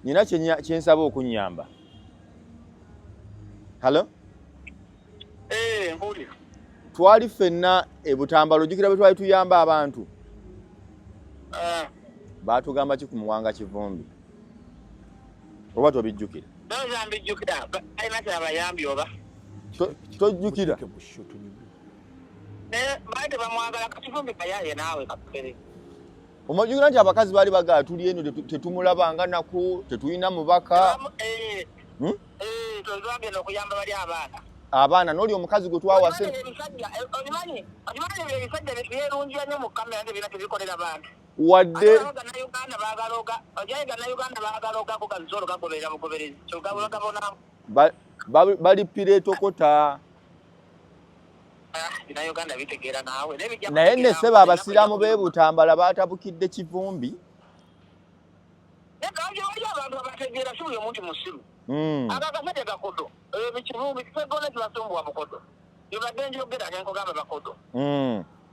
Nina kyensaba okunnyamba. Hello? Eh, mpulira. Twali ffenna e Butambala, ojjukira bwe twali tuyamba abantu? Eh. Baatugamba ki ku Muwanga Kivumbi? Oba tobijjukira? Ndowooza mbijjukira. Balina kyabayambye oba? Tojjukira? Naye baali tebamwagala Kivumbi kayaye naawe kakere. Omajjukira nti abakazi baali bagala tuli eno tetumulabanga nako, tetulina mubaka. Hmm? Eh, twagenda okuyamba bali abaana. Abaana n'oli omukazi gwe twawase. Obimanyi ebisajja byerungiya nnyo mu kamera nti birina tebikolera bantu. Wadde Bannayuganda baagala Bannayuganda baagala ogako gazolo gagoberera bugoberezi kyogabona. Balipira etokota. Bannayuganda bitegeera naawe. Naye nne ssebo abasiraamu b'e Butambala baatabukidde Kivumbi. Waliyo abantu abategeera, si buli omuntu musiru. Ako akasajja kakodo, Kivumbi Sseggona kibasumbuwa bukodo. Bibadde njogera ne nkugamba bakodo.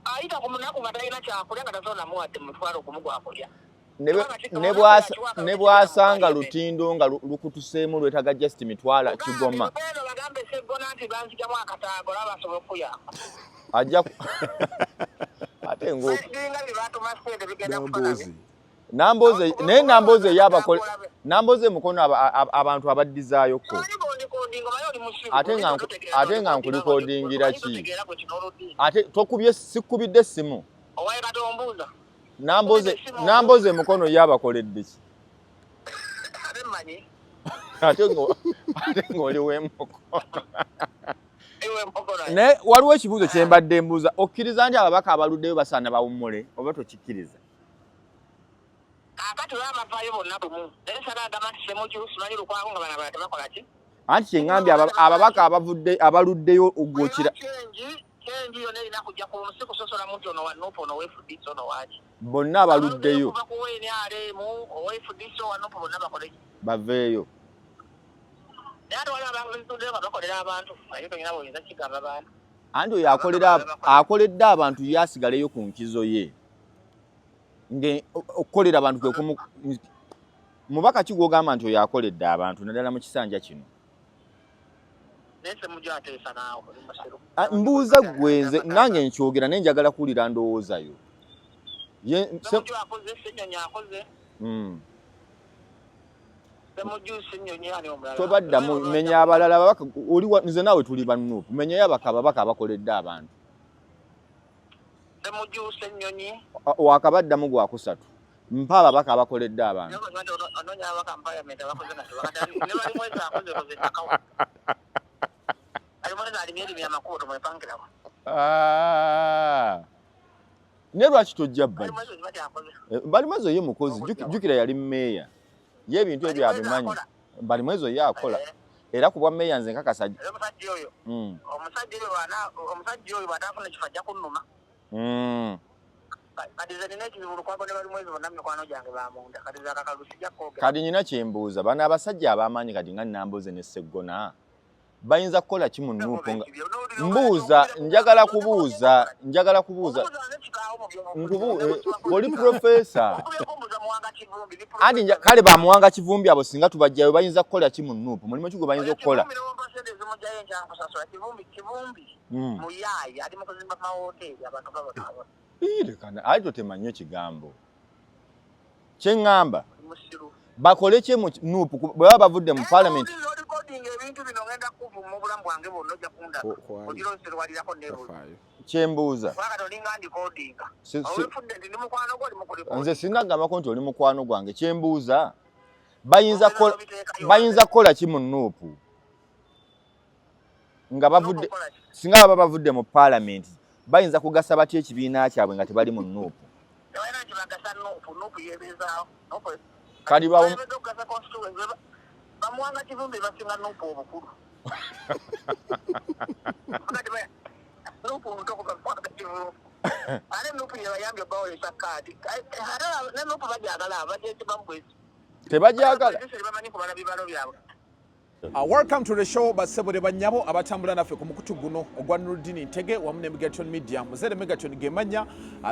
Ayita ku munaku nga talina kyakulya nga tasobola namuwadde mutwalo gumu gwakulya. Ne bw'asanga lutindo nga lukutuseemu lwetaaga just mitwala kigoma. Bagambe Sseggona nti banzijamu akataago olaba basobola okukuyamba. Ajja ate ngo Biringa bye batuma ssente bigenda kufa. Namboze naye Namboze eyabakole Namboze mukono abantu abaddizaayo ko. Ate nga nkulikodingira ki? Ate tokubye sikubidde essimu. Namboze mukono yabakoledde ki? Ate ng'oli w'emukono. Naye waliwo ekibuuzo kye mbadde mbuuza, okkiriza nti ababaka abaluddeyo basaana bawummule oba tokikkiriza? Kaakati baba bavaayo bonna bumu. Naye nsaba agamba nti Ssemujju simanyi Lukwago nga bano abalala tebakola ki? Anti kye ŋŋambye ababaka abavudde abaluddeyo ogwokira. Kyenji yonna erina kujja ku nsi kusosola muntu ono wa NUP ono owa FDC ono waaki. Bonna abaluddeyo. Okuva ku NRM owa FDC owa NUP bonna bakole ki? Baveeyo. Naye ate waliwo abaluddeyo nga bakolera abantu. Naye tolina bw'oyinza kigamba bantu. Anti oyo akoledde abantu ye asigaleyo ku nkizo ye. Nge okukolera abantu kwe kumu mubaka ki gw'ogamba nti oyo akoledde abantu naddala mu kisanja kino? Mbuuza ggwe nze nange nkyogera naye njagala kuwulira ndowooza yo. Tobaddamu menya abalala babaka oli nze naawe tuli ba NUP menyayo ababaka abakoledde abantu. Wakabaddamu gwakusatu. Mpa ababaka abakoledde abantu. Naye lwaki tojja bbaji? Balimwezo ye mukozi, jjukira yali mmeeya. Ye ebintu ebyo abimanyi. Balimwezo ye akola. Era ku bwa mmeeya nze nkakasa. Omusajja oyo bw'ataafuna kifo ajja kunnuma. Kati nina kye mbuuza, bano abasajja ab'amaanyi kati nga Namboze ne Sseggona bayinza kukola ki mu NUP nga mbuuza, njagala kubuuza oli professor. Anti kale ba Muwanga Kivumbi abo singa tubajjayo bayinza kukola ki mu NUP? Mulimu ki gwe bayinza okukola? Ate totemanyi ekigambo. Kye ŋŋamba bakole ki mu NUP bwe baba bavudde mu parliament? Kyembuuza nze sinnagambako nti oli mukwano gwange. Kyembuuza bayinza kukola ki mu NUP nga bavudde, singa baba bavudde mu parliament bayinza kugasa batya ekibiina kyabwe nga tebali mu NUP? Kati Bamuwanga Kivumbi basinga NUP obukulu. Tebajagala. Welcome to the show, bassebo ne bannyabo abatambula naffe ku mukutu guno ogwa Nurdin Ntege wamu ne Megaton Media. Muzeere Megaton gemanya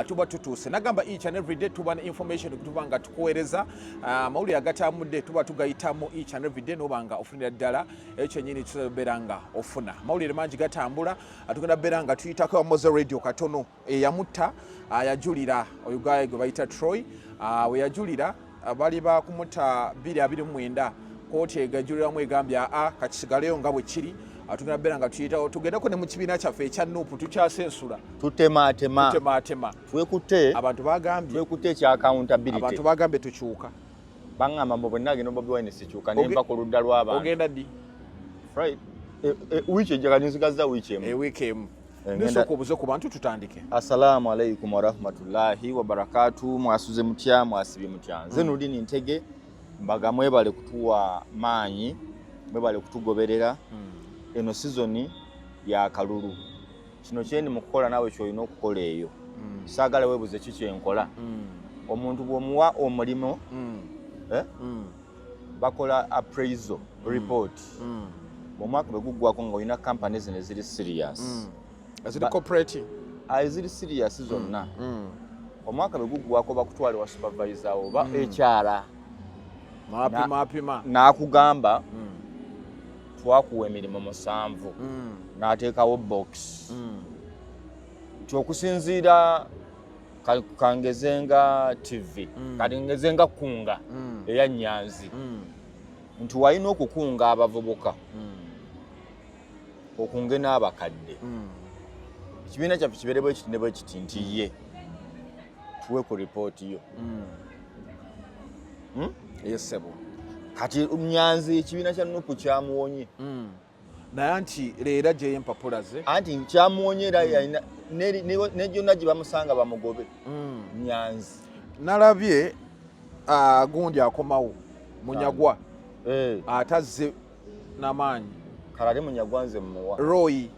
tuba tutuuse. Nagamba each and every day tuba ne information, tuba nga tukuweereza amawulire agatambudde, tuba tugayitamu each and every day, noba nga ofunira ddala ekyo kyennyini tubeera nga ofuna. Amawulire mangi gatambula, tugenda beera nga tuyitako Moze Radio katono eyamutta, yajulira oyo guy gwe bayita Troy, we yajulira, bali bakumutta 2029, kooti egajuliramu egambye aa kakisigaleyo nga bwe kiri. Tugenda beera nga tuyitawo, tugendeko ne mu kibiina kyaffe ekya NUP, tukyasensula. Tutematema. Tutematema. Twekutte. Abantu bagambye Twekutte ekya accountability. Abantu bagambye tukyuka. Baŋŋamba mbu bwe nagenda Bobi Wine sikyuka, ne nva ku ludda lw'abantu. Ogenda ddi? Right, wiiki ejja, kati nsigazza wiiki emu. Ewiiki emu. Ngenda Nisooka obuze ku bantu, tutandike. Assalamu alaikum warahmatullahi wabarakatu. Mwasuze mutya? Mwasibye mutya? Nze Nurdin Ntege, mbaga mwebale kutuwa maanyi, mwebale kutugoberera. Eno sizoni ya kalulu. Kino kyendi mu kukola, naawe kyolina okukola eyo. Saagala weebuze ki kyenkola. Omuntu bw'omuwa omulimu, eh, bakola appraisal report omwaka bwe guggwako, nga olina kampani zino eziri serious. Eziri corporate. Eziri serious zonna, omwaka bwe guggwako bakutwala wa supervisor oba HR. Mapima apima. N'akugamba, "Twakuwa emirimu 7." N'ateekawo box nti okusinziira kangeze nga TV, kati ngeze nga Kunga eya Nyanzi, nti walina okukunga abavubuka, okunge n'abakadde, ekibiina kyaffe kibeere bwe kiti ne bwe kiti, nti ye tuwe ku ripooti yo. Yes, ssebo. Kati Nyanzi ekibiina kya NUP kyamuwonye. Naye anti leero aggyeyo empapula ze. Anti kyamuwonye, era yalina ne gyonna gye bamusanga bamugobe Nyanzi. Nalabye gundi akomawo, Munyagwa. Atazze n'amaanyi. Kale ate Munyagwa nze mmuwa. Roy,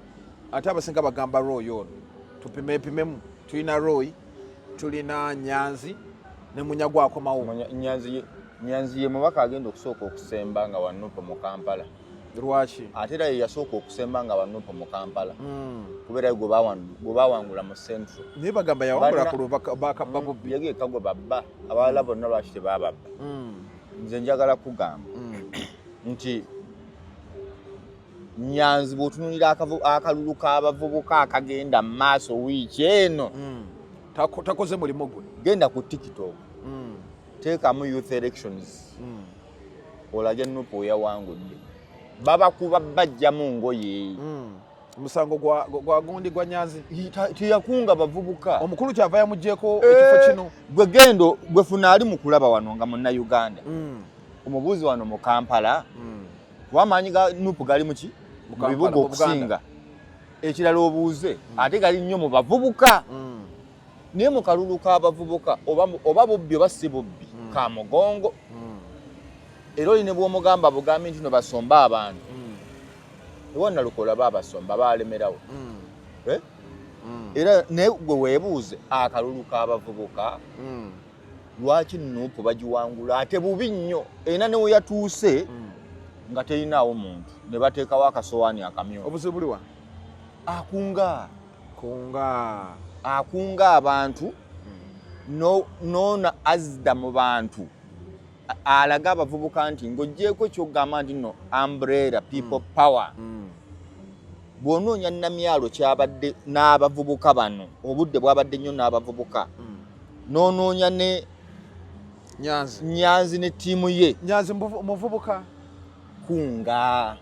ate abasinga bagamba Roy ono tupimepimemu. Tulina Roy, tulina Nyanzi ne Munyagwa akomawo. Nyanzi ye mubaka agenda okusooka okusemba nga wa NUP mu Kampala. Lwaki? Ate era ye yasooka okusemba nga wa NUP mu Kampala, kubeera gwe bawangula mu Central. Naye bagamba yawangula ku lubaka bubbi. Yegeka gwe babba, abalala bonna lwaki tebababba? Nze njagala kugamba nti Nyanzi bw'otunulira akalulu k'abavubuka akagenda mu maaso wiiki eno, Takoze mulimu gwe. Genda ku TikTok, teekamu youth elections, olage NUP weyawangudde, babakuba bajjamu ngoye. Omusango gwa gundi gwa Nyanzi. Teyakunga bavubuka. Omukulu kyava yamugyeko ekifo kino. Gwe gendo gwe funa ali mu kulaba wano nga Munnayuganda, omubuuzi wano mu Kampala, kuba amaanyi ga NUP gali muki? Mu Mu Kampala, bibuga mu okusinga. Ekirala obuuze, ate gali nnyo mu bavubuka. Naye mu kalulu k'abavubuka, oba bubbi oba si bubbi, ka mugongo. Era oli ne bw'omugamba bugambi nti no basomba abantu, ewa Nalukola baabasomba baalemerawo. Eh? Era naye gwe weebuuze akalulu k'abavubuka, lwaki NUP bagiwangula ate bubi nnyo, era ne we yatuuse nga terinaawo muntu, ne bateekawo akasowaani akamyu. Obuzibu buli wa? Akunga. Kunga. Akunga abantu, noona azda mu bantu, alaga abavubuka nti ng'oggyeeko kyogamba nti no umbrella people power, bw'onoonya Namyalo kyabadde n'abavubuka bano, obudde bwabadde nnyo n'abavubuka, n'onoonya ne Nyanzi. Nyanzi ne ttiimu ye. Nyanzi muvubuka. Kunga,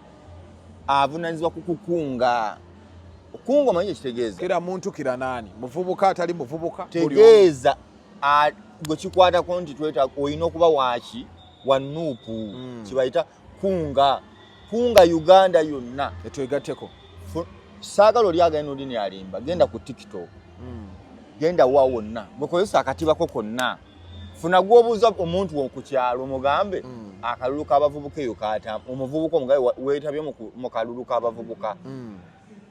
avunanyizibwa ku kukunga. Kunga omanyi ekitegeeza? Kira muntu, kira nani, muvubuka, atali muvubuka, buli omu. Tegeeza gwe kikwatako nti twetaaga, olina okuba waki wa NUP. Kibayita kunga, kunga Uganda yonna. Etwegatteko. Saagala oli agenda olini alimba. Genda ku TikTok, genda wa wonna gwekozesa akatibako konna, funa gwobuuza omuntu wo ku kyalo, mugambe akalulu k'abavubuka eyo kata omuvubuka, omugabe weetabye mu kalulu k'abavubuka,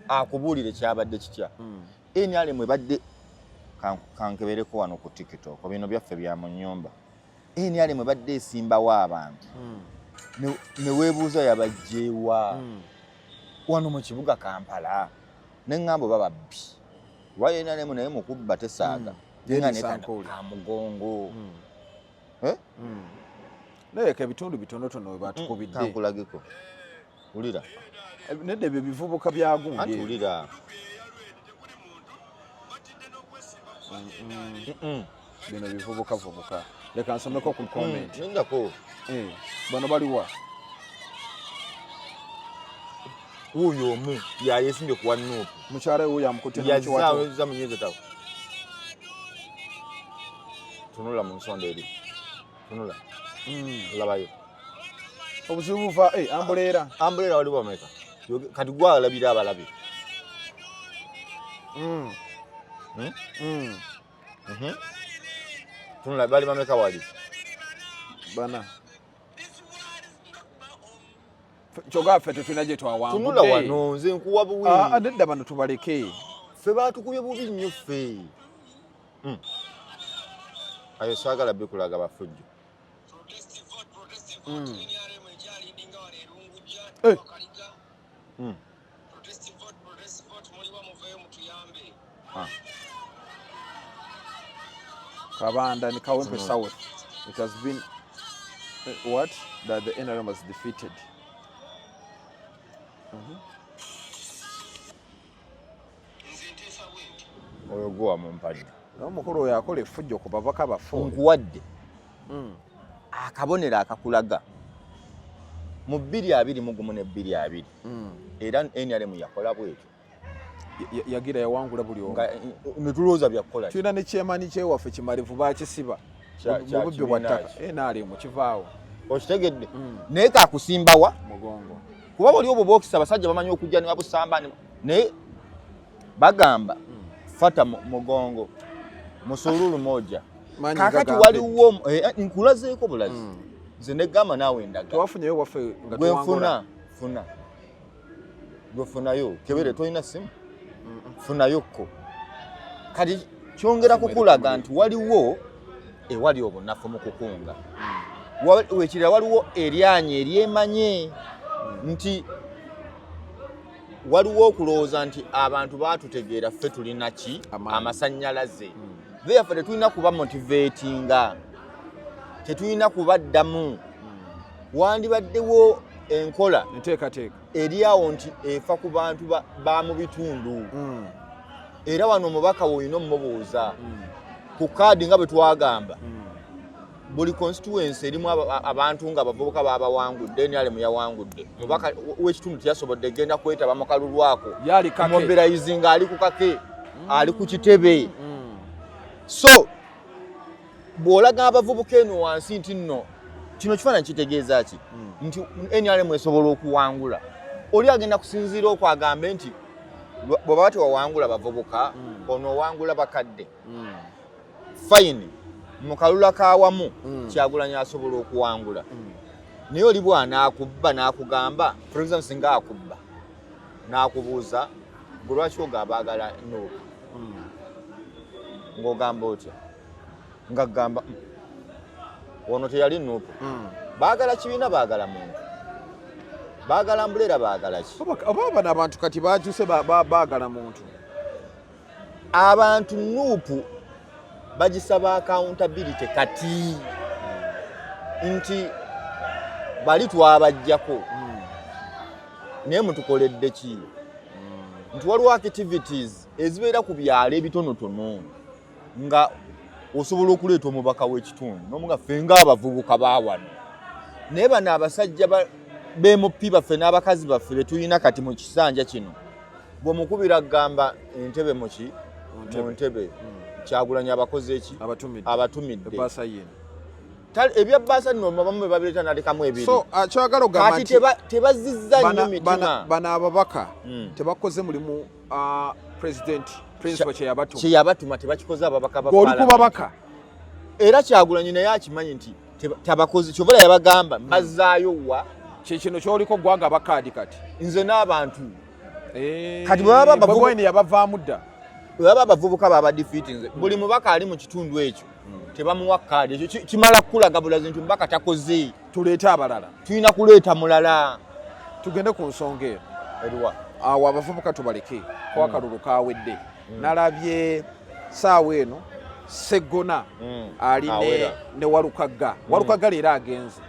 akubuulire kyabadde kitya. NRM ebadde kankebereko wano ku TikTok, bino byaffe bya mu nnyumba. NRM ebadde esimbawo abantu. Ne weebuuza yabajjeewa wano mu kibuga Kampala, neŋŋamba oba babbi wayenalemu, naye mukubba tesaaga. Yeri Sankoli. Kamugongo. Eh? Naye ka ebitundu bitonotono we batukubidde. Kankulageko, wulira. Nedda, ebyo bivubuka bya Anti gundi. Wulira. Bino bivubuka vubuka. Leka nsomeko ku comment. Nindako. Eh, bano baliwa? Wuuyo omu yayesimbye kuwa NUP. Mukyala we yamukutte n'omukiwato. Yazza munyweza tawo. Tunula mu nsonda eri, tunula, labayo. Obuzibu buva ambuleera. Ambuleera waliwo bameka? Kati gwalabira abalabe. Hmm? Tunula, bali bameka wali? Bana. Kyogamba ffe tetulina gye twawangudde. Tunula wano, nze nkuwa buwi. Ah, ah, nedda, bano tubaleke. Ffe batukubye bubi nnyo ffe. Ayo saagala bikulaga bafujjo. Eh. Ah. Kabanda ni Kawempe South. It has been what? That the NRM was defeated. Oyo gwe wamumpadde. Naye omukulu oyo akola effujjo ku babaka baffe oyo. Nkuwadde akabonero akakulaga mu 2021 ne 22. Era NRM yakola bwetyo. Yagira yawangula buli omu. Nga netulowooza byakukola ki? Tulina ne chairman kyewaffe Kimalivu, bakisiba mu Kya bubbi bwa kibiina ttaka. ki? NRM kivaawo. Okitegedde? Naye kakusimbawa mugongo. Kuba buli obwo bwokisa abasajja bamanyi okujja ne babusamba naye bagamba fata mugongo musululu moja. Maanyi Kakati gagambe. waliwo nkulazeeko bulazi, nze negamba naawe endaga. Tewafunyeyo waffe nga Gwe tuwangula. nfuna, funa gwe funayo, kebere tolina simu, funayokko. Kati kyongera kukulaga nti waliwo ewali obunafu mu kukunga. Wekirala waliwo eryanyi eryemanye nti waliwo okulowooza nti abantu baatutegeera ffe tulina ki? Amaanyi. Amasannyalaze. Therefore tetulina kuba motivatinga, tetulina kubaddamu. Wandibaddewo enkola enteekateeka eri awo nti efa ku bantu ba mu bitundu. Era wano omubaka woolina omumubuuza ku kaadi nga bwe twagamba, buli constituency erimu abantu nga abavubuka babawangudde, NRM yawangudde, mubaka w'ekitundu teyasobodde genda kwetaba mu kalulu ako. Yali kake. Mobilizing ali ku kake, ali ku kitebe. So bw'olaga abavubuka eno wansi nti nno kino kifaananyi kitegeeza ki nti NRM esobola okuwangula, oli agenda kusinziira okwo agambe nti bw'oba tewawangula bavubuka, ono owangula bakadde, fine, mu kalula kawamu Kyagulanyi asobola okuwangula. Naye oli bw'anaakubba n'akugamba, for example, singa akubba n'akubuuza gwe lwaki ogamba agala NUP, ng'ogamba otya? Nga gamba ono teyali NUP, baagala kibiina, baagala muntu, baagala mbuleera, baagala ki? Oba bano abantu kati bakyuse, baagala muntu. Abantu NUP bagisaba accountability kati nti bali twabajjako, naye mutukoledde ki? Nti waliwo activities ezibeera ku byalo ebitonotono nga osobola okuleeta omubaka w'ekitundu nomuga ffe ng'abavubuka ba wano. Naye bano abasajja b'MP baffe n'abakazi baffe be tulina kati mu kisanja kino, bw'omukubira kugamba entebe muki? Mu ntebe. Mu ntebe. Kyagulanyi abakoze eki? Abatumidde. Abatumidde. Ebbaasa yino. Ebya bbaasa nno abamu bwe babireeta nalekamu ebiri. So kyagala ogamba Kati nti tebazizza nnyo mitima. Bano ababaka tebakoze mulimu president principal kye yabatuma. Kye yabatuma tebakikoze ababaka ba Gwe oli ku Parliament. babaka. Era Kyagulanyi naye akimanyi nti tabakoze, kyova yabagamba mbazzaayo wa? Kye kino kyoliko gwanga abakaadi kati. Nze n'abantu. Eh, Kati bwe baba Bobi Wine yabavaamu dda. Bwe baba abavubuka baba defeatinze, buli mubaka ali mu kitundu ekyo. Tebamuwa kaadi. Ekyo kimala kukulaga bulazi nti omubaka takoze. Tuleete abalala. Tulina kuleeta mulala. Tugende ku nsonga eno. Eriwa? Awo abavubuka tubaleke, kuba akalulu kawedde. Nalabye saawa eno Seggona ali ne Walukagga. Walukagga leero agenze.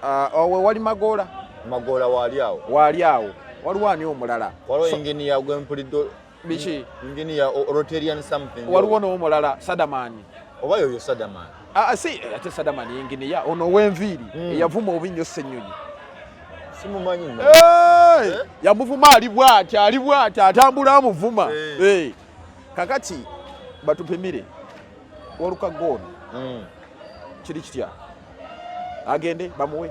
Awo wali Magoola. Magoola waali awo. Waali awo. Waliwo ani omulala? Waliwo engineer gwempulidde. Biki? Engineer Rotarian something. Waliwo n'omulala Sadamani. Oba yoyo Sadamani. Si ate Sadamani engineer ono ow'enviiri eyavuma obi nnyo Ssenyonyi. Simumanyi nno. Yamuvuma ali bw'ati, ali bw'ati, atambula amuvuma. Kakati batupimire Walukagga ono. Kiri kitya? Agende bamuwe.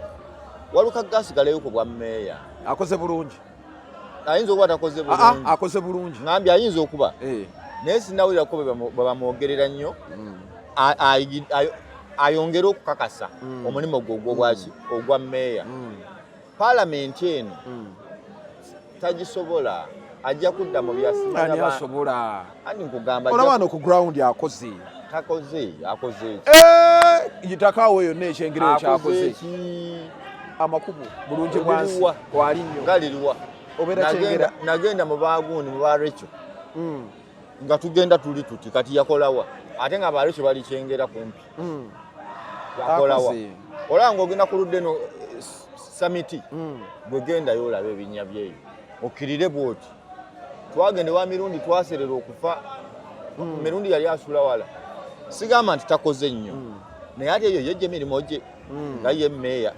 Walukagga asigaleyo ku bwa mmeeya. Akoze bulungi. Ayinza okuba takoze bulungi. Akoze bulungi. Ngambye ayinza okuba. Naye sinnawulirako bwe bamwogerera nnyo. Ayongere okukakasa omulimu gwe ogw'obwaki ogwa mmeeya. Paalamenti eno tagisobola, ajja kudda mu bya Ani asobola? Ani nkugamba olaba wano ku ground akoze. Takoze, akoze ki? Yitakaawo yonna ekyengero kyakoze. Amakubo bulungi bwansi kwali nnyo. Galiriwa. Obeera Kyengera. Nagenda mu baagundi mu ba Rachel. Nga tugenda tuli tuti kati yakolawa. Ate nga ba Rachel bali Kyengera kumpi. Yakolawa. Olaba ng'ogenda ku ludda eno samiti. Bwe gendayo olaba ebinnya byeyo. Okkirire bw'oti. Twagenda ewa Mirundi twaserera okufa. Mirundi yali asula wala. Sigamba nti takoze nnyo. Naye ate eyo ye mirimu gye. Nga ye mmeeya.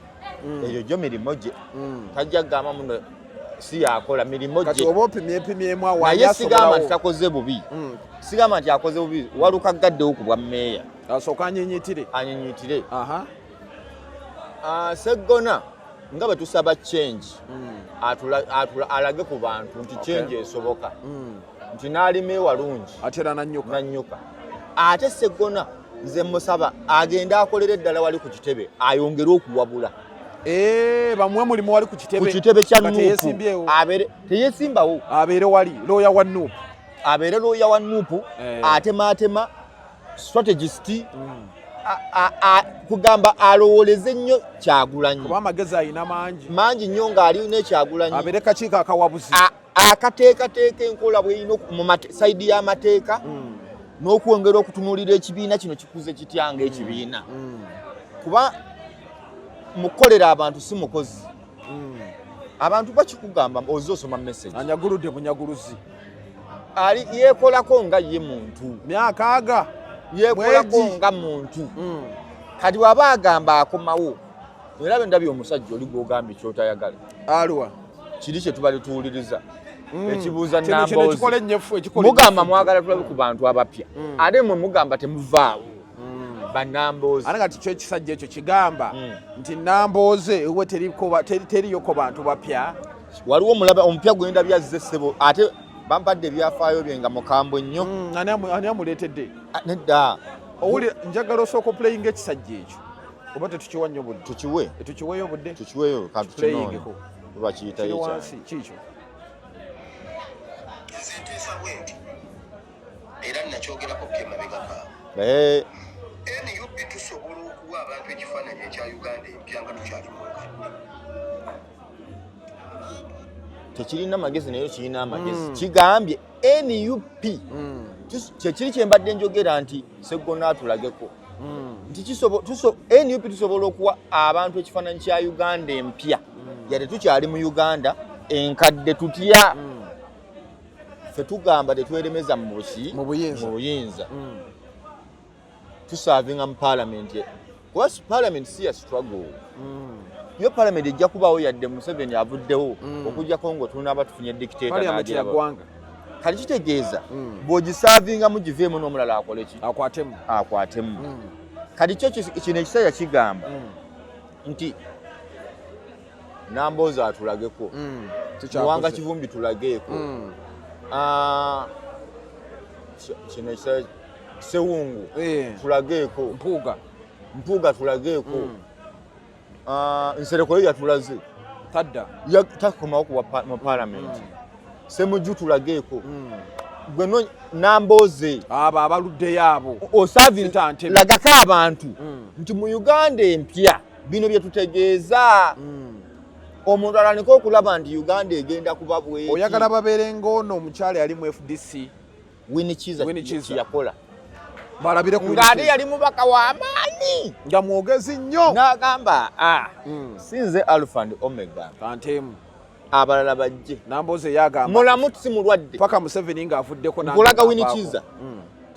Eyo gyo mirimu gye. Tajja kugamba muno si yakola mirimu gye. Kati oba opimyepimyemu awo. Naye sigamba nti takoze bubi. Sigamba nti akoze bubi. Walukagga addewo ku bwa mmeeya. Asooka anyinyitire. Anyinyitire. Seggona nga bwe tusaba change alage ku bantu nti change esoboka. Nti n'alima ewalungi. Atera nannyuka. Nannyuka. Ate Seggona nze musaba agende akolere eddala wali ku kitebe ayongere okuwabula. Bamuwe mulimu wali ku kitebe. Ku kitebe kya Nuupu. Abeere teyesimbawo. Abeere wali looya wa Nuupu. Abeere looya wa Nuupu atemaatema strategist kugamba alowooleze nnyo Kyagulanyi. Kuba amagezi alina mangi. Mangi nnyo ng'ali ne Kyagulanyi. Abeere kakiiko akawabuzi. Akateekateeka enkola bw'erina mu sayidi y'amateeka n'okwongera okutunuulira ekibiina kino kikuze kitya ng'ekibiina. Kuba mukolera abantu si mukozi. Abantu bakikugamba ozze osoma message. Anyaguludde bunyaguluzi. Ali yeekolako nga ye muntu. Myaka aga. Yeekolako nga muntu. Kati bw'aba agamba akomawo. Era bwe ndabye omusajja oli gw'ogambye ky'otayagala. Aluwa. Kiri kye tubadde tuwuliriza. Ekibuuza Nambooze. Mugamba mwagala tulabe ku bantu abapya. Ate mmwe mugamba temuvaawo. Bannambooze. Ate kati kyo ekisajja ekyo kigamba nti Nambooze ewe teriyoko bantu bapya. Waliwo omulaba omupya gwe ndabye azze ssebo ate bampadde ebyafaayo bye nga mukambwe nnyo. Ani amuleetedde? Nedda. Owulira njagala osooka opuleyinga ekisajja ekyo. Oba tetukiwa nnyo budde. Tukiwe. Tukiweeyo budde. Tukiweeyo katukinone. Oba kiyitayo wansi kiikyo. Nze nteesa bwe nti era nakyogerako ke mabegako awo. NUP tusobola okuwa abantu ekifaananyi ekya Uganda empya nga tukyali mu nkadde. Tekirina magezi naye kirina amagezi. Kigambye NUP kyekiri kye mbadde njogera nti Seggona atulageko. Nti NUP tusobola okuwa abantu ekifaananyi kya Uganda empya. Yadde tukyali mu Uganda enkadde tutya. Ffe tugamba tetweremeza mu buki? Mu buyinza. Tusaavinga mu paalamenti. Kuba paalamenti si ya struggle. Yo paalamenti ejja kubaawo yadde Museveni avuddewo okuggyako nga tunaaba tufunye dictator n'agiraba. Kati kitegeeza bw'ogisaavinga mugiveemu n'omulala akole ki? Akwatemu. Akwatemu. Kati kyo kino ekisajja kigamba nti Nambooze atulageko. Muwanga Kivumbi tulageeko. Kino ekisajja Sewungu tulageeko. Mpuuga tulageeko. Nsereko yo yatulaze. Tadda. Takomawo mu paalamenti. Ssemujju tulageeko. Gwe Nambooze, abo abaluddeyo abo osavi lagako abantu nti mu Uganda empya bino bye tutegeeza. Omuntu atandika okulaba nti Uganda egenda kuba bweti. Oyagala babeere ng'ono omukyala yali mu FDC, Winnie Kiiza, Winnie Kiiza. Yakola balabire ku ng'ate yali mubaka w'amaanyi, nga mwogezi nnyo, n'agamba, "Ah, sinze Alpha and Omega, kanteemu, abalala bajje." Nambooze yagamba Mulamu, si mulwadde. Paka Museveni ng'avuddeko nange Nkulaga Winnie ng'avaako. Kiiza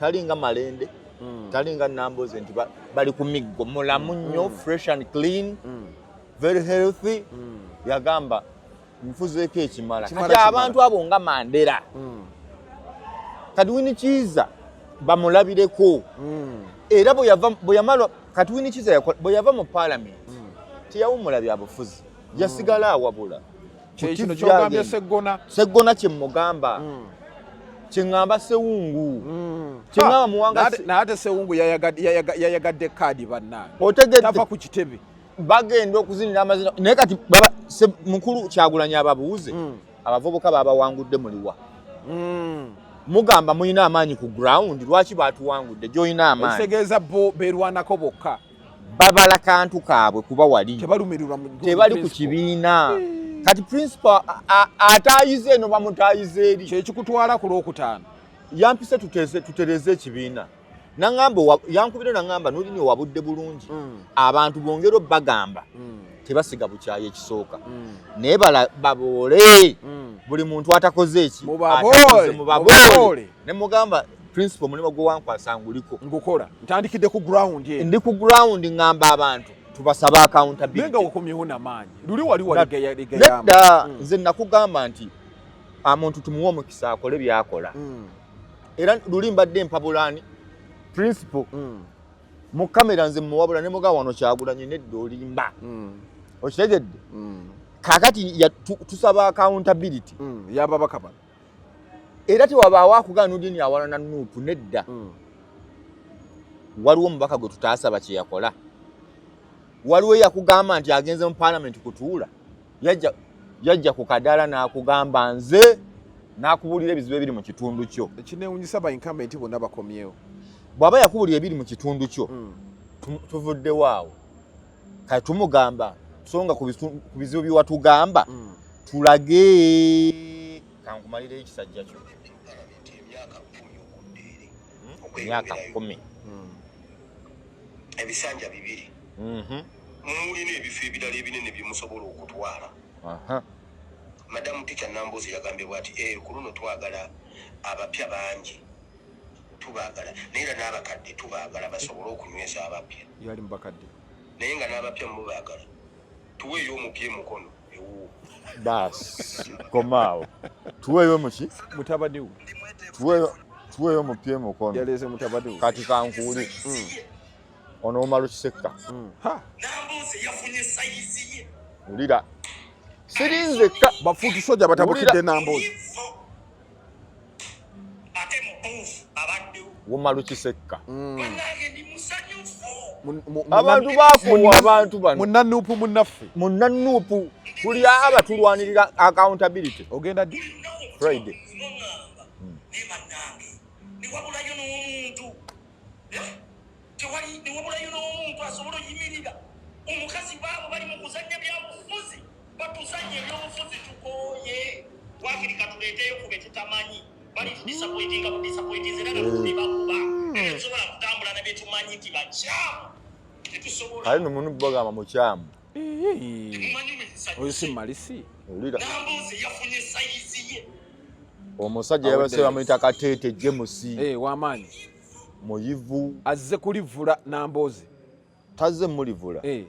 talinga Malende, talinga Namboze nti bali ku miggo. Mulamu nnyo, fresh and clean, very healthy. Yagamba, "Nfuzeeko ekimala." Kimala, Kati kimala. abantu abo nga Mandela, kati Winnie Kiiza bamulabireko. Era bwe yamala, kati Winnie Kiiza bwe yava mu parliament teyawummula byabufuzi, yasigala awabula. Ku Kyekino TV kyogambye agenda. Seggona. Seggona kyemugamba, kyeŋŋamba Sewungu, kyeŋŋamba Muwanga. Naye ate Sewungu yayagadde kaadi, bannange. Otegedde? Tava ku kitebe. Bagenda okuzinira amazina, naye kati mukulu Kyagulanyi ababuuze, abavubuka babawangudde muliwa? Mugamba mulina amaanyi ku ground, lwaki batuwangudde gyolina amaanyi? Ekitegeeza bo beerwanako bokka. Babala kantu kaabwe kuba wali Tebalumirirwa tebali ku principal. kibiina. Kati principal ataayize eno, bamutaayiza eri. Kyekikutwala ku Lwokutaano. Yampise tutereze ekibiina. Naŋŋamba yankubira naŋŋamba, "Nolini owabudde bulungi." Abantu bongera bagamba tebasiga bukyayi ekisooka, naye baboole buli muntu atakoze eki. Mubaboole, Atakoze, mubaboole. Mubaboole. Ne mugamba, "Principal, omulimu gwe wankwasa nguliko." Ngukola, ntandikidde ku ground eno. Ndi ku ground, ŋŋamba abantu tubasabe Naye nga accountability. okomyewo namaanyi, luli wali waligayamba. Nedda, nze nakugamba nti omuntu tumuwe omukisa akole byakola. Era luli mbadde mpabulaani principal mu kamera, nze muwabula ne mugamba, "Wano Kyagulanyi nedda, olimba." Okitegedde? Kakati tusaba accountability Yababaka bano. Era tewabaawo akugaa Nudini awalana NUP, nedda. Waliwo omubaka gwe tutaasaba kye yakola? Waliwo eyakugamba nti agenze mu paalamenti kutuula? Yajja ku kadaala n'akugamba nze, n'akubuulira ebizibu ebiri mu kitundu kyo. Ekinewunyisa, ba incumbent bonna bakomyewo. Bw'aba yakubuulira ebiri mu kitundu kyo, tuvuddewo awo. Kati tumugamba, so nga ku bizibu byewatugamba tulage. Kankumalireyo ekisajja kyo. Palamenti emyaka 10 okudda eri. Emyaka 10. Ebisanja 2. Mulina ebifo ebirala ebinene byemusobola okutwala. Madamu Teacher Nambozi yagambye bwati, "Eh, ku luno twagala abapya bangi, tubaagala, naye era n'abakadde tubaagala basobole okunyweza abapya." Yali mubakadde. Naye nga n'abapya mubaagala, tuweeyo omupya emukono ewuwo. Baasi, komaawo, tuweeyo muki? Mutabani we. Tuweeyo mupya emukono. Yaleese mutabani we. Kati kankuuli ono Omala Kisekka. Ha! Nambuuze yafunye sayizi ye. Wulira, siri nzekka. Bafuuti soja batabukidde. Wulira. Nambuuzi. Ifo ate mubuufu abaddewo. Womalu Kisekka. Bannange, ndi musanyufu. Abantu bakuwa abantu bano. Munnanuupu munnaffe. Munnanuupu, tuli aba tulwanirira accountability. Ogenda ddi? Friday. Muŋŋamba naye bannange, newabulayo n'omuntu. Eh? Tewali, newabulayo n'omuntu asobola oyimirira. Omukazi baabo bali mu kuzannya byabufuzi, batuzannya ebyobufuzi, tukooye. Wakiri katuleeteyo ku be tutamanyi, bali tudisappointinga budisappointinze, era nga tulibakuba. Tetusobola kutambula na byetumanyi nti bakyamu, tetusobola. Kale no munu bagamba mukyamu. Temumanyi. Oyo si malisi. Wulira. Nambuuze yafunye sayizi ye. Omusajja yabase bamuyita Kateete James. Eh, w'amaanyi. Muyivu. Azze kulivula Namboozi. Tazze mulivula. Eh.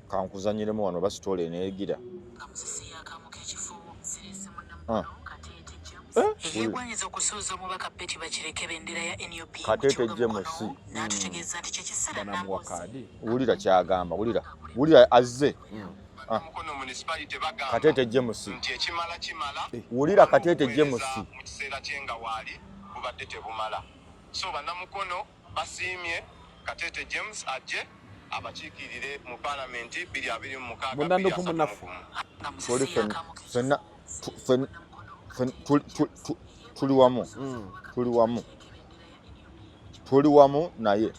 Kankuzanyiremu wano basitole neegira. Kamusisi yakamu k'ekifo zirese. Ah. Munnamukono Kateete James eyegwanyiza okusuuza omubaka Betty Bakireke bendera ya NUP mu Kateete kibuga James. Mukono, n'atutegeeza nti kyekiseera Banamuwa Namboozi kaadi. Wulira kyagamba, wulira, wulira azze. Ah. Mukono municipality bagamba Kateete James. nti ekimala kimala. Wulira Kateete James. Mu kiseera kye nga waali bubadde tebumala, so bannamukono basiimye Kateete James ajje abakiikirire mu paalamenti 2026. Munnanuupu munnaffe. Nga Tuli Musisi yakamu ffenna Tuli wamu, tuli wamu, tuli wamu naye.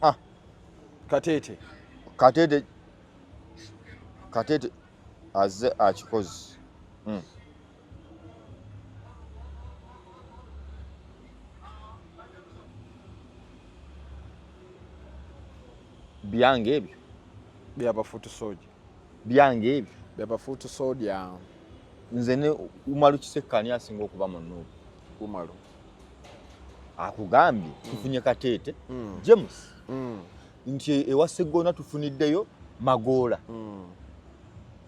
Ah. Kateete. Kateete, Kateete azze akikoze. Byange ebyo. Byabafuutu soja. Byange ebyo. Byabafuutu soja. Nze ne Umaru Kisekka ani asinga okuba mu Nuupu? Umaru. Akugambye tufunye Kateete, James. Nti ewa Sseggona tufuniddeyo Magoola.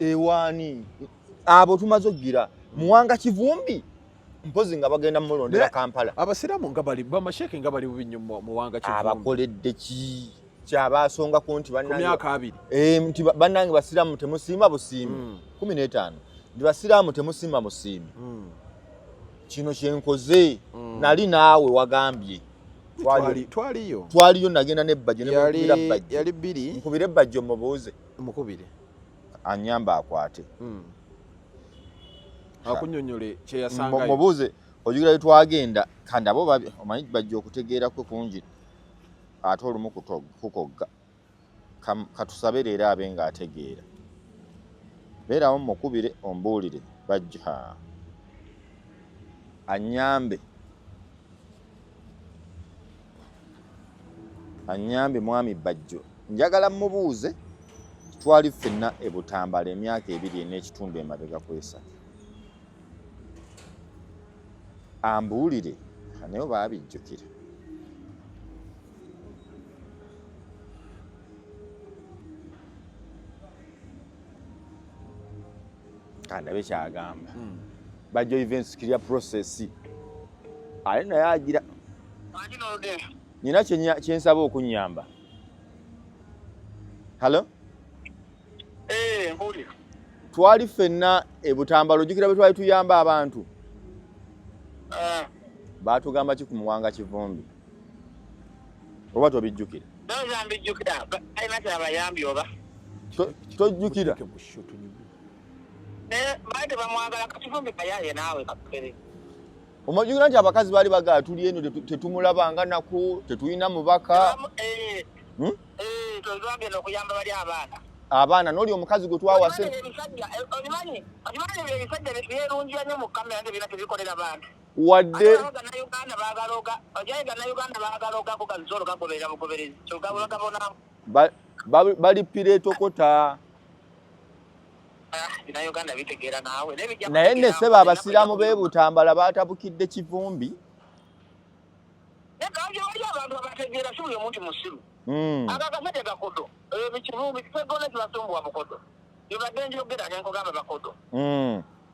Ewaani abo tumaze okugira Muwanga Kivumbi mpozi nga bagenda mulondera Kampala. Abasiraamu nga bali bamasheeke nga bali bubi nnyo Muwanga Kivumbi. Abakoledde ki? Kyabasongako nti bannange myaka abiri. Nti bannange basiraamu temusiima busiimi. 15. Nti basiraamu temusiima busiimi. Kino kye nkoze nali naawe wagambye. Twaliyo. Twaliyo nagenda n'ebbajjo ne mukubira bbajjo. Yali bbiri. Nkubire ebbajjo mubuuze. Mukubire. Anyamba akwate. Akunyonyole kye yasangayo. Mubuuze ojjukira bwe twagenda kandi abo omanyi bajja okutegeera kwe kungi ate olumu kukogga. Katusabe leero abe ng'ategeera. Beerawo mukubire ombuulire bajja. Anyambe. Anyambe mwami Bajjo. Njagala mubuuze twali ffenna e Butambala emyaka 2 n'ekitundu emabega ku 3. Ambuulire naye baabijjukira. Kandabe kyagamba. Bajjo events clear process. Ale naye agira. Nina kyensaba okunnyamba. Hello? Mpulira. Twali ffenna e Butambala ojjukira bwe twali tuyamba abantu. Baatugamba ki ku Muwanga Kivumbi? Oba tobijjukira? Ndowooza mbijjukira. Balina kyabayambye oba? Tojjukira? Baali tebamwagala Kivumbi kayaye naawe kakere. Omajjukira nti abakazi baali bagala tuli eno tetumulabanga nako, tetulina mubaka. Twagenda okuyamba bali abaana. Abaana n'oli omukazi gwe twawase. Okimanyi ebisajja byerungiya nnyo mu kamera nti birina tebikolera bantu. Wadde Bannayuganda baagala Bannayuganda baagala ogako gazolo gagoberera bugoberezi. Kyogabula gabona. Balipira etokota. Bannayuganda bitegeera naawe. Naye nne ssebo abasiraamu b'e Butambala baatabukidde Kivumbi. Naye abantu abategeera si buli omuntu musiru. Akakasajja kakodo. Ebikivumbi Sseggona kibasumbuwa bukodo. Bibadde njogera ne nkugamba bakodo.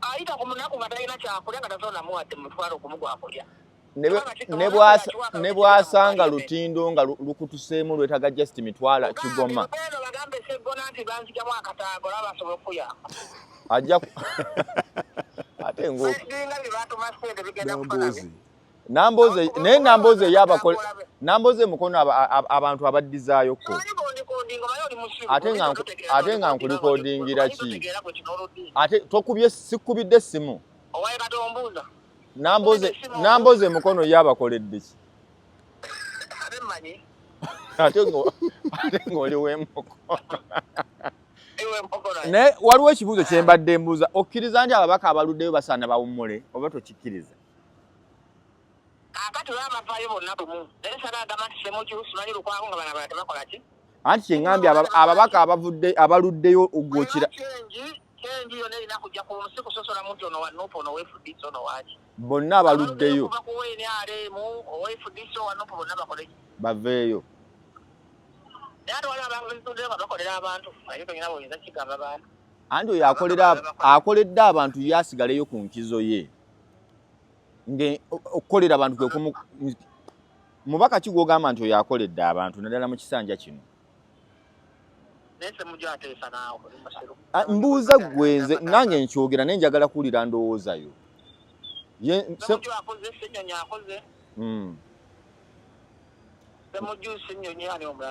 Ayita ku munaku nga talina kyakulya nga tasobola namuwadde mutwalo gumu gwakulya. Ne bw'asanga lutindo nga lukutuseemu lwetaaga just mitwala kigoma. Bagambe Sseggona nti banzijamu akataago olaba basobola okukuyamba. Ajja ate Namboze naye Namboze yabakole Namboze mukono abantu abaddizaayoko. Ate nga nkulikodingira ki? Ate tokubye sikubidde essimu. Namboze mukono yabakoledde ki? Ate ng'oli w'emukono. Naye waliwo ekibuuzo kye mbadde mbuuza, okkiriza nti ababaka abaluddeyo basaana bawummule oba tokikkiriza? Kaakati olaba bavaayo bonna bumu. Naye Sarah agamba nti Ssemujju simanyi Lukwago nga bano abalala tebakola ki? Anti kye ŋŋambye ababaka abavudde abaluddeyo ogwokira. Kyenji yonna erina kujja ku nsi kusosola muntu ono wa Nup ono owa FDC ono waaki. Bonna abaluddeyo. Okuva ku NRM owa FDC owa Nup bonna bakole ki? Baveeyo. Naye ate waliwo abaluddeyo nga bakolera abantu. Naye tolina bw'oyinza kigamba bantu. Anti oyo akoledde abantu ye asigaleyo ku nkizo ye. Okukolera abantu kwe kumu mubaka ki gw'ogamba nti oyo akoledde abantu naddala mu kisanja kino? Mbuuza ggwe nze nange nkyogera naye njagala kuwulira ndowooza yo.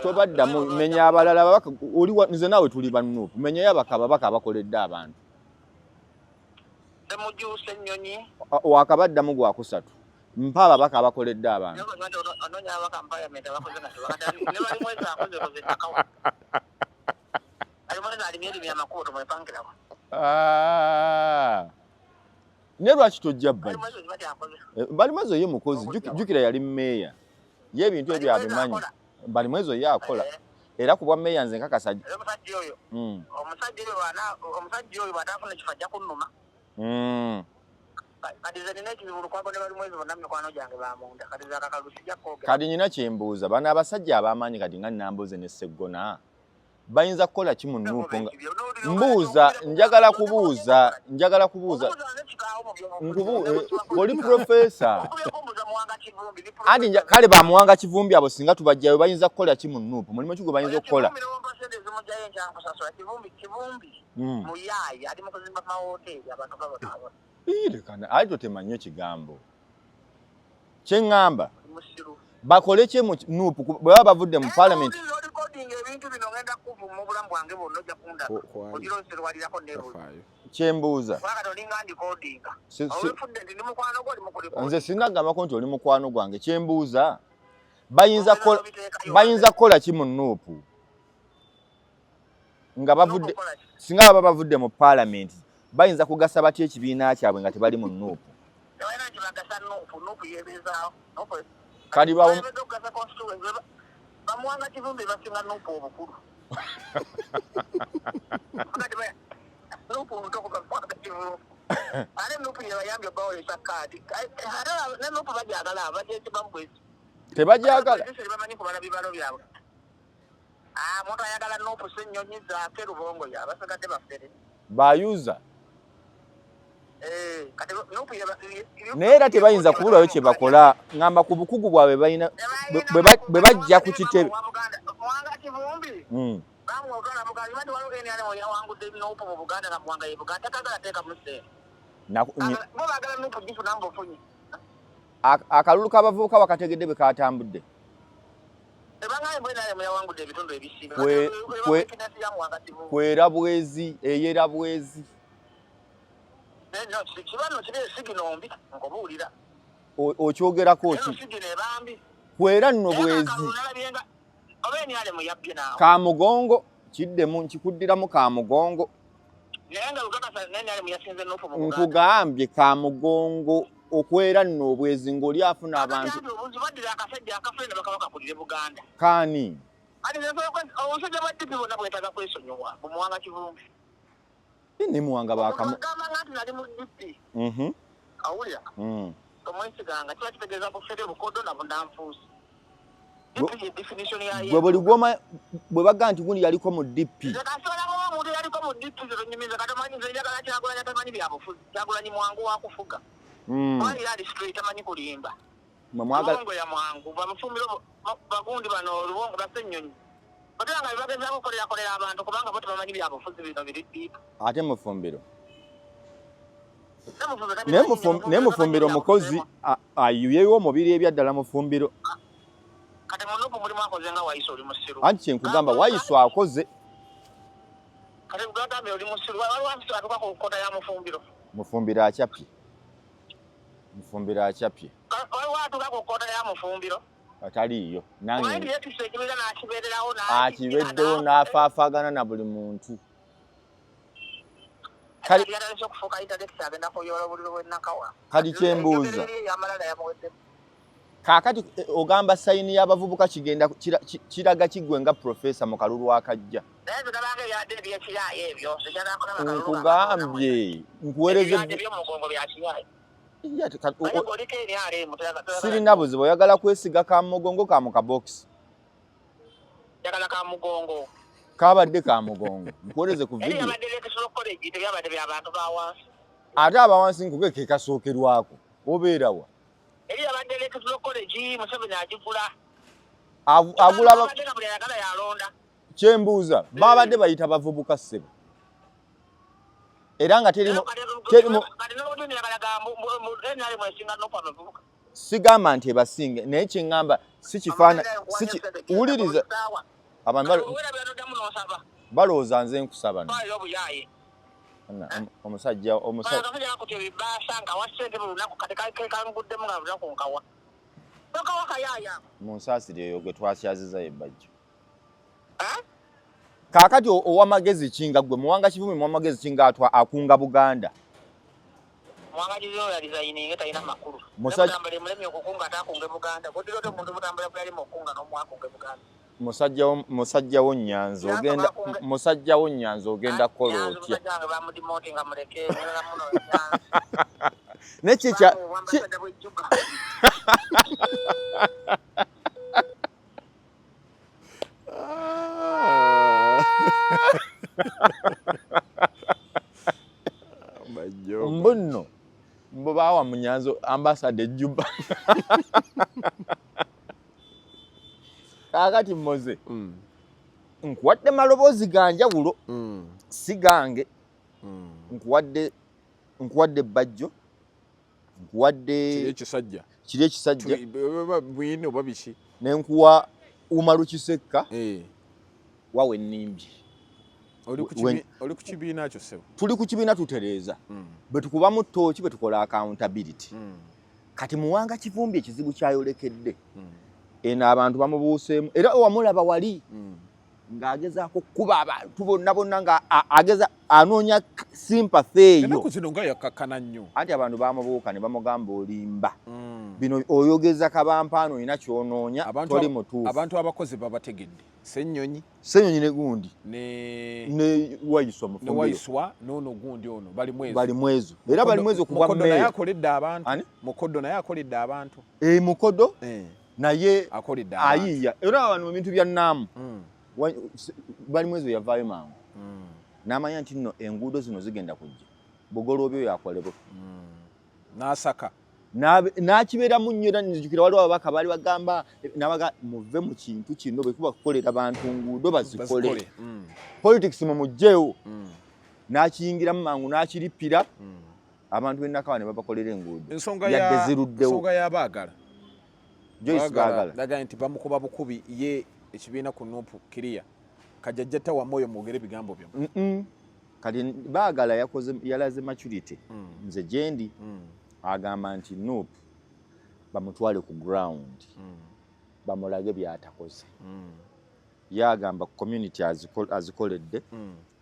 Tobaddamu menya abalala ababaka oli nze naawe tuli ba Nup menyayo ababaka abakoledde abantu. Ssemujju, Ssenyonyi. Wakabaddamu gwakusatu. Mpa ababaka abakoledde abantu. Onoonya ababaka mu parliament abakoze nga tebakadda. Ne Balimwezo akoze koze ettaka. Balimwezo alimye limye amakubo tomwepankirako. Ah. Naye lwaki tojja bbaji? Balimwezo kiba kyakoze. Balimwezo ye mukozi, jjukira yali mmeeya. Ye ebintu ebyo abimanyi. Balimwezo ye akola. Era ku bwa mmeeya nze nkakasa. Omusajja oyo. Omusajja oyo bw'ana, omusajja oyo bw'ataafuna kifo ajja kunnuma. Kati nze nina ekizibu Lukwago ne Balimwezo bonna mikwano gyange ba munda. Kati nze akakalu sijja kukoogera. Kati nina kye mbuuza, bano abasajja ab'amaanyi kati nga Nambooze ne Sseggona bayinza kukola ki mu Nuupu nga mbuuza, njagala kubuuza, njagala kubuuza. Oli profesa. Anti kale ba Muwanga Kivumbi abo singa tubajjayo bayinza kukola ki mu Nuupu? Mulimu ki gwe bayinza okukola? Lekana, ate totemanyi ekigambo. Kye ŋŋamba, bakole ki mu Nuupu bwe baba bavudde mu parliament? Kye mbuuza. Nze sinnagambako nti oli mukwano gwange. Kye mbuuza, bayinza kukola ki mu Nuupu? Nga bavudde, singa baba bavudde mu parliament, bayinza kugasa batya ekibiina kyabwe nga tebali mu Nuupu? Kati Bamuwanga Kivumbi basinga Nuupu obukulu. Nuupu omuto ku Bamuwanga Kivumbi. Ate Nuupu yebayambye obawolesa kaadi. Ate ne Nuupu bagyagala, bagyesibamu bwesi. Tebagyagala. Bamanyi kubala bibalo byabwe. Ah, omuntu ayagala Nuupu Ssenyonyi Zaake Lubongoya, abasigadde bafere. Bayuza. Kati Nuupu naye era tebayinza kubulwayo kye bakola, ngamba ku bukugu bwabwe balina bwe bajja ku kitebe. Muwanga Kivumbi bamwogala Buganda, bati waliwo NRM yawangudde Nuupu mu Buganda nga Muwanga ye Buganda takagala teekamu ssente. Bo baagala Nuupu gifuna mu bufunyi. Akalulu k'abavubuka wakategedde bwe katambudde. Kwera bwezi, eyera bwezi. Okyogerako ki? Kwera nno bwezi. Kamugongo kiddemu nkikuddiramu kamugongo. Nkugambye kamugongo okwera nno obwezi ng'oli afuna abantu. Kaani? Ne Muwanga baakamu. Gwe buli gw'oma bwe bagamba nti gundi yaliko mu DP. Lubongo ya mwangu bamufumbiro bagundi bano Lubongo basenyonyi batanga bibagezaako okukolera kolera abantu kubanga bo tebamanyi byabufuzi bino biri deep. Ate mufumbiro naye mufumbiro mukozi ayuyeyo omubiri ebyaddala mufumbiro. Kati munupu mulimu akoze nga Wayiso oli musiru. Anti kye nkugamba Wayiso akoze. Kati gagambye oli musiru waliwo atuuka ku kkota ya mufumbiro. Mufumbiro akyapye. Mufumbiro akyapye. Waliwo atuuka ku kkota ya mufumbiro. Ataliiyo. Nange akibeddewo n'afaafaagana na buli muntu. Kati kyembuuza kaakati ogamba sayini y'abavubuka kigenda kiraga kiggwe nga profesa mu kalulu akajja. Nkugambye nkuweereze sirina buzibu, oyagala kwesiga ka mugongo ka mu kabokisi. Njagala ka mugongo. Kabadde ka mugongo. Nkuweereze ku video. Tebyabadde bya bantu ba wansi. Ate abawansi nkuge ke kasookerwako. Obeera wa? Eri yabadde Electoral College, Museveni agigula. Agula buli ayagala yalonda. Kyembuuza, babadde bayita bavubuka ssebo. Era nga terimu sigamba nti ebasinge, naye kye ŋŋamba si kifaana wuliriza abantu balowooza nze nkusaba no. Omusajja omusajja akutte ebibaasa nkawa ssente buli lunaku, kati kanguddemu nga lunaku nkawa. Tokawa kayaaya. Mu nsaasire eyo gwe twakyaziza ebbajjo. Kaakati owamagezi ki nga ggwe Muwanga Kivumbi, muwamagezi ki nga atwa akunga Buganda? Muwanga Kivumbi yalizayininga talina makulu. Mutambula emulemye okukunga ate akunge Buganda. Godira otya omuntu Mutambula bwe yalima okukunga n'omuwa akunge Buganda? Musajjawo Nyanzi ogenda, musajjawo Nyanzi ogenda kukola otya? Musajja wange bamudimotinga, muleke muno. Naye ki kya Ambassador bw'ejjuga. Ah. Mbu nno mbu baawa Munyanzi ambassador ejjuba. Kaakati Moze, nkuwadde maloboozi ga njawulo, si gange. Nkuwadde Bajjo, nkuwadde kiri ekisajja. Kiri ekisajja. Bwini oba biki? Ne nkuwa Umaru Kisekka. Eh. Wawe ennimbye. Oli ku kibiina kyo, ssebo. Tuli ku kibiina, tutereeza. Bwe tukubamu ttooki, bwe tukola accountability. Kati Muwanga Kivumbi ekizibu kyayolekedde eno, abantu bamubuuseemu, era wamulaba wali ng'agezaako okukuba abantu bonna bonna, nga ageza anoonya sympathy eyo. Ennaku zino nga yakkakkana nnyo. Anti abantu bamubuuka ne bamugamba, "Olimba bino, oyogeza kabampaano, olina kyonoonya, toli mutuufu." Abantu abakozi babategedde, Ssennyonyi. Ssenyonyi ne gundi ne ne Waiswa. Ne Mufumbiro. Waiswa n'ono gundi ono bali mwezo. Bali mwezo, era bali mwezo kubwa Mukodo naye mmeere. akoledde abantu. Ani? Mukodo naye akoledde abantu. E, Mukodo naye akoledde abantu. Ayiiya era wano mu bintu bya naamu. Bali mwezo yavaayo mangu n'amanya nti nno enguudo zino zigenda kujja, Bugoloobi oyo akolebwe. N'asaka. N'akibeeramu nnyo, era nzijukira waliwo ababaka baali bagamba nabaga, "Muve mu kintu kino, bwe kuba kukolera bantu nguudo, bazikole." Bazikole. Politics mumugjeewo. N'akiyingiramu mangu n'akirippira, abantu b'enakawa ne babakolera enguudo Ensonga yadde ya ziruddewo. Ensonga y'abaagala. Joyce Baagala. Daga nti bamukuba bukubi ye ekibiina ku NUP kiriya kajjajja tawamu oyo, mwogere ebigambo byo. Kati Baagala yakoze, yalaze maturity. Nze gyendi agamba nti NUP bamutwale ku ground, bamulage byatakoze. Ye agamba community azikoledde,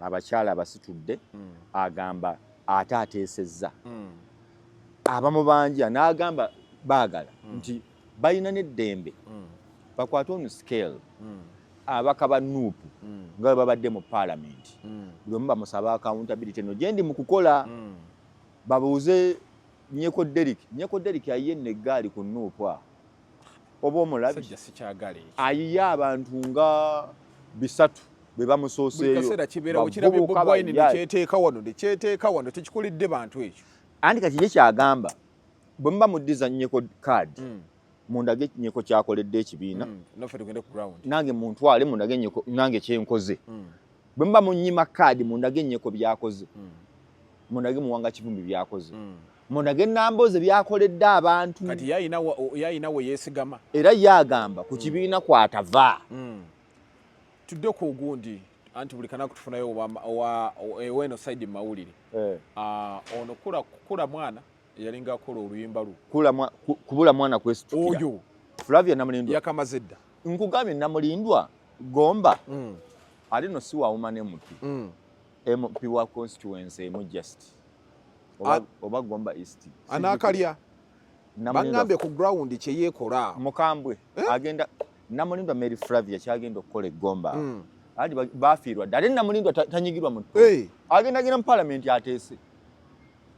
abakyala abasitudde, agamba ate ateesezza abamubanja. N'agamba Baagala nti balina n'eddembe bakwate on scale abaka ba NUP nga bwe babadde mu paalamenti, buli omu bamusaba accountability eno gyendi mu kukola. Babuuze Nyeko Derrick. Nyeko Derrick ayiye nno eggaali ku NUP awo, oba omulabi? Sajja sikyagala ekyo. Ayiye abantu nga 300 be Buli bamusooseeyo. kaseera kibeerawo kirabye. Bavubuka Bobi Wine bayaye. nekyeteeka wano, nekyeteeka wano, tekikulidde bantu ekyo. Anti kati ye kyagamba, bwe muba muddiza Nyeko kaadi, mundage Nyeko kyakoledde ekibiina. Naffe tugende ku ground. Nange muntwale mundage Nyeko nange kyenkoze. Bwe muba munyima kaadi, mundage Nyeko byakoze, mundage Muwanga Kivumbi byakoze, mundage Namboze byakoledde abantu. Kati yayina we yeesigama. Era ye agamba ku kibiina kwatava. Tudde ku gundi, anti buli kanaku tufunayo oweno side mu mawulire. Ah, ono kula mwana yalinga akola oluyimba lwo. Kubula mwana kwesitukira. Oyo. Flavia Namulindwa. Yakamaze dda. Nkugambye Namulindwa Gomba ate no si wawuma ne MP. MP wa constituency emu just oba Gomba East. Anaakalya. Namulindwa. Baŋŋambye ku ground kyeyeekola. Mukambwe. Agenda Namulindwa Mary Flavia kyagenda okukola egomba, anti bafiirwa dda, ate Namulindwa tanyigirwa mu agenda genda mu parliament ateese.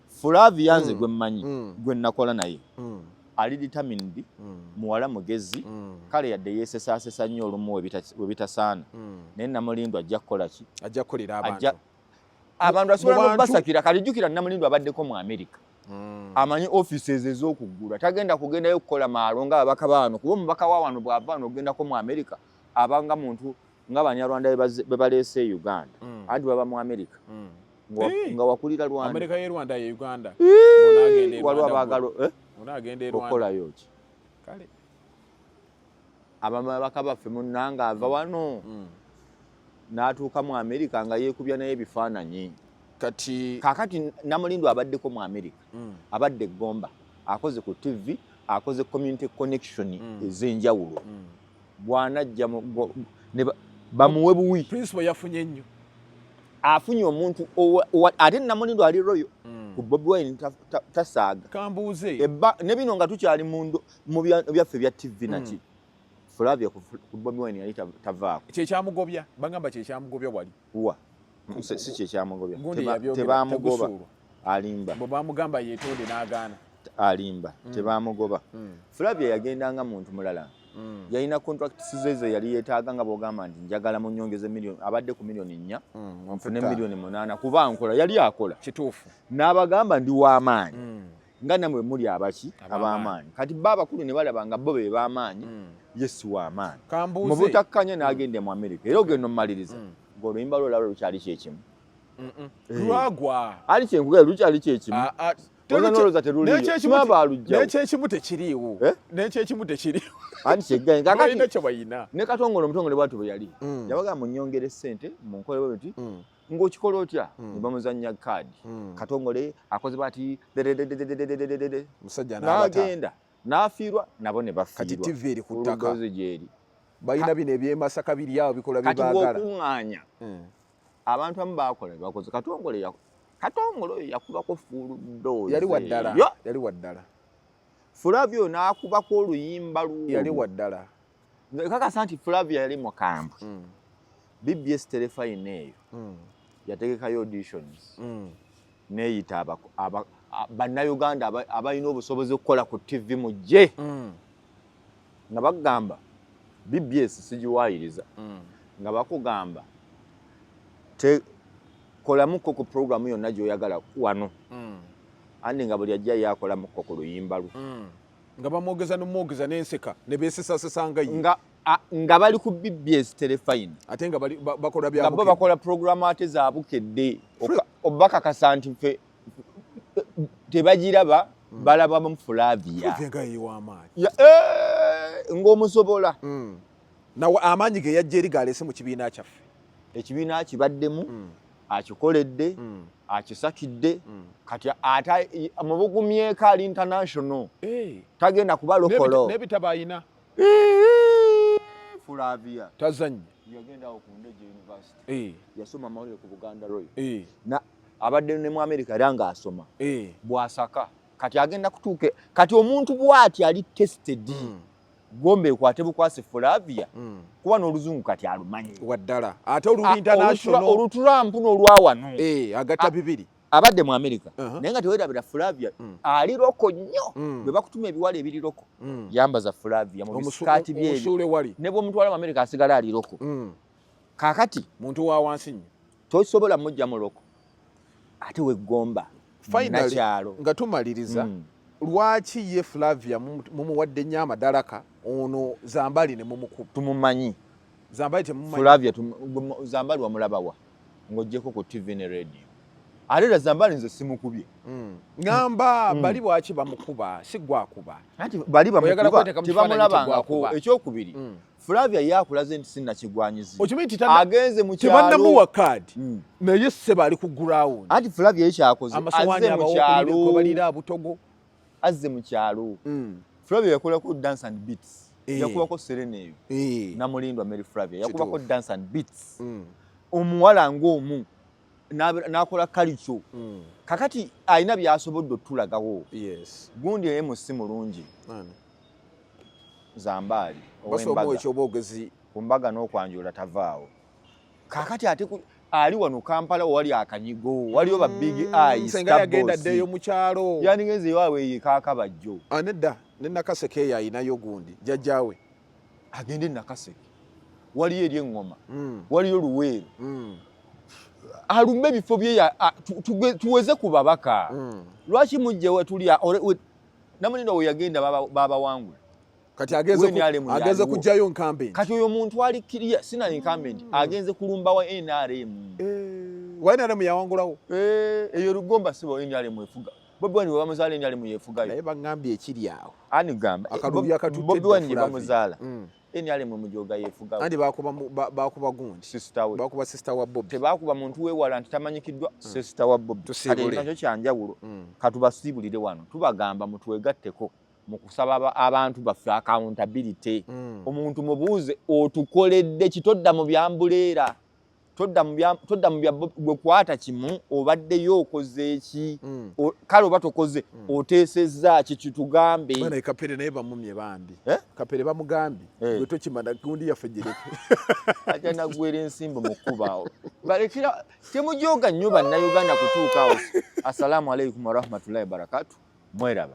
Flavia nze gwe mmanyi, gwe nakola naye, ali determined, muwala mugezi. Kale yadde yeesesaasesa nnyo olumu we bitasaana, naye Namulindwa ajja kukola ki? Ajja kukolera abantu. Abantu asobola Mu bantu- n'okubasakira. Kale jjukira Namulindwa abaddeko mu America, amanyi offices ez'okuggula. Tagenda kugendayo kukola maalo nga ababaka baano, kuba omubaka wa wano bw'ava wano ogendako mu America abanga muntu nga Banyarwanda be baleese e Uganda. Anti baba mu America, nga wakulira Rwanda. Amerika ye Rwanda ye Uganda. Onaagenda e Waliwo Rwanda. abaagala Onaagenda e Rwanda. Okukolayo ki? Kale. Abamabaka baffe munnanga ava wano n'atuuka mu America nga yeekubya naye ebifaananyi. Kati Kakati Namulindwa abaddeko mu America, abadde Gomba, akoze ku TV, akoze community connection ez'enjawulo. Bw'anajja ne bamuwe buwi. Principal yafunye nnyo. Afunye omuntu ate Namulindwa ali loyal ku Bobi Wine, tasaaga. Kambuuze. Ne bino nga tukyali mu byaffe bya TV naki, Flavia ku Bobi Wine yali tavaako. Kyekyamugobya, bagamba kyekyamugobya wali. Wa si kyekyamugobya. Gundi yabyogera. Tebamugoba. Tegusuulwa. Alimba. Bwe bamugamba yeetonde n'agaana. Alimba, tebamugoba. Flavia yagenda nga muntu mulala, yalina contracts ze ze yali yeetaaga, nga bwogamba nti njagala munyongeze miliyoni, abadde ku miliyoni 4, nfune miliyoni 8, kuba nkola, yali akola. N'abagamba ndi w'amaanyi nga namwe muli abaki. Ab'amaanyi. Ab'amaanyi. Kati ba abakulu ne balaba nga bo be b'amaanyi, ye si w'amaanyi. Mu Kambuuze. butakkanya n'agenda mu Amerika, era ogenda omumaliriza ng'oluyimba lwo olaba lukyali kyekimu. Lwagwa. Ali kyenkugera lukyali kyekimu. Ah, ah, Olwo n'olowooza teruliiyo. N'ekyekimu Simanyi baaluggyawo. N'ekyekimu tekiriiwo. Eh? N'ekyekimu tekiriiwo. Anti kyegganyi kakati Balina kye bayina. Ne Katongole, omutongole bwatyo bwe yali yabagamba munyongere ssente munkole bwe biti, ng'okikola otya, ne bamuzannya kaadi. Katongole akoze bati dededededededede. Musajja n'abata. N'agenda n'afiirwa, nabo ne Kati bafiirwa. TV eri ku ttaka. Olugozi gyeri. Balina bino ebyemasaka biri awo bikola Kati byebaagala. bw'okuŋŋaanya abantu abamu bakola bakoze Katongole Katongole oyo yakubako full dose. Yali waddala. Yo, Yali waddala. Flavia oyo n'akubako oluyimba lwo. Yali waddala. Kakasa nti Flavia yali mukambwe. BBS Terefayina eyo yategekayo auditions, neeyita bannayuganda abalina obusobozi okukola ku TV mujje, nga bagamba BBS sigiwaayiriza, nga bakugamba kolamuko ku programu yonna gy'oyagala wano, andi nga buli ajja yakolamukko ku luyimba lwe. Nga bamwogeza nomwogeza n'enseka ne beesesasesanga ye. Nga bali ku BBS Terefayina. Ate nga bakola bya Nga bo Bukedde. Bakola programu ate za Bukedde. Obakakasa nti ffe tebagiraba, balabamu Flavia. Flavia nga yeew'amaanyi. Ng'omusobola. Nawe amaanyi ge yajja eri galeese mu kibiina kyaffe. Ekibiina kibaddemu, akikoledde, akisakidde. Kati ate mubugumyeko ali international, tagenda kuba local. N'ebitabo ayina. Flavia Tazannya. Yagendawo ku Ndejje University, yasoma amawulire ku Buganda Royal, na abadde ne mu America era ng'asoma. Bwasaka kati agenda kutuuka. Kati omuntu bw'ati ali tested, gomba ekwate bukwasi Flavia, kuba n'oluzungu kati alumanyi. Waddala ate oluli international. Oluturampu n'olwawano. Agatta bibiri. Abadde mu America, naye nga tewerabira Flavia ali local nnyo. Bwe bakutuma ebiwala ebiri local, yambaza Flavia mu bisikaati byebyo. Omusuule wali. Ne bwomutwala mu America asigala ali local. Kaakati Muntu wa wansi nnyo. Tosobola mujja mu local ate weggomba Finally, nakyalo. Nga tumaliriza, lwaki ye Flavia mumuwadde nnyo amadalaka, ono Zambali ne mumukuba? Tumumanyi. Zambali temumanyi. Flavia Zambali wamulabawa ng'oggyeko ku TV ne radio? Ate era Zambali nze simukubye. Ŋŋamba bali bwaki bamukuba, si gwakuba? Anti bali Oyagala bamukuba kweteeka mu kifaananyi tebamulabangako. tegwakuba. Ekyokubiri, Flavia ye akulaze nti sinnakigwanyizi. Okimanyi nti Agenze mu kyalo. Tebannamuwa kaadi, naye ssebo ali ku ground. Anti Flavia ye kyakoze, Amasowaani azze mu kyalo. abawokubalira abutogo. Azze mu kyalo. Flavia yakolako dance and beats. Yakubako Serena eyo. Namulindwa Mary Flavia yakubako dance and beats. Omuwala ng'omu n'akola kalico. Kakati alina by'asobodde otulagawo. Gundi MC mulungi. Ani? Zambaali. Basooka Ow'embaga. ekyobwogezi. Ku mbaga n'okwanjula tavaawo. Kakati ate ali wano Kampala wali akanyigo, waliyo ba Big Eye. Senga yagenda ddeyo mu kyalo. Yandigenze ewaabwe ye Kaakabajjo. Ah, nedda, ne Nakaseke eyo ayinayo gundi jjajjaawe. Agende e Nakaseke, waliyo eri eŋŋoma, waliyo Luweero. Alume ebifo bye tuweze ku babaka. Lwaki mujje wetuli? Namulindo we yagenda babawangula. Kati agenze NRM agenze yaliwo. Kujjayo incumbent. Kati oyo omuntu ali kiriya sina incumbent, agenze kulumba wa NRM. Wa NRM yawangulawo. Eyo Lugomba sibo NRM efuga. Bobi Wine webamuzaala NRM yefugayo. Naye baŋŋambye ekiri awo. Ani gamba? Akalulu yakatutte Bobi dda Wine Flavia. bamuzaala. NRM mujoga yefuga. Andi bakuba gundi. Sister we. Bakuba sister wa Bobi. Tebakuba muntu wewala nti tamanyikiddwa sister wa Bobi. Kati nakyo kyanjawulo. Katubasiibulire wano. Tubagamba mutwegatteko mu kusaba abantu baffe accountability. Omuntu mubuuze otukoledde ki, todda mu byambuleera. Todda mu bya gwe kwata kimu obaddeyo okoze ki. Kale oba tokoze oteesezza ki kitugambe. Bana Kapere naye bamumye bambi. Kapere bamugambye gwe tokimanya gundi yaffe gireke. Ajja nagwera ensimbu mu kkubaawo. Balekera temujoga nnyo bannayuganda kutuuka awo. Assalamu alaikum warahmatullahi wabarakatuh. Mweraba.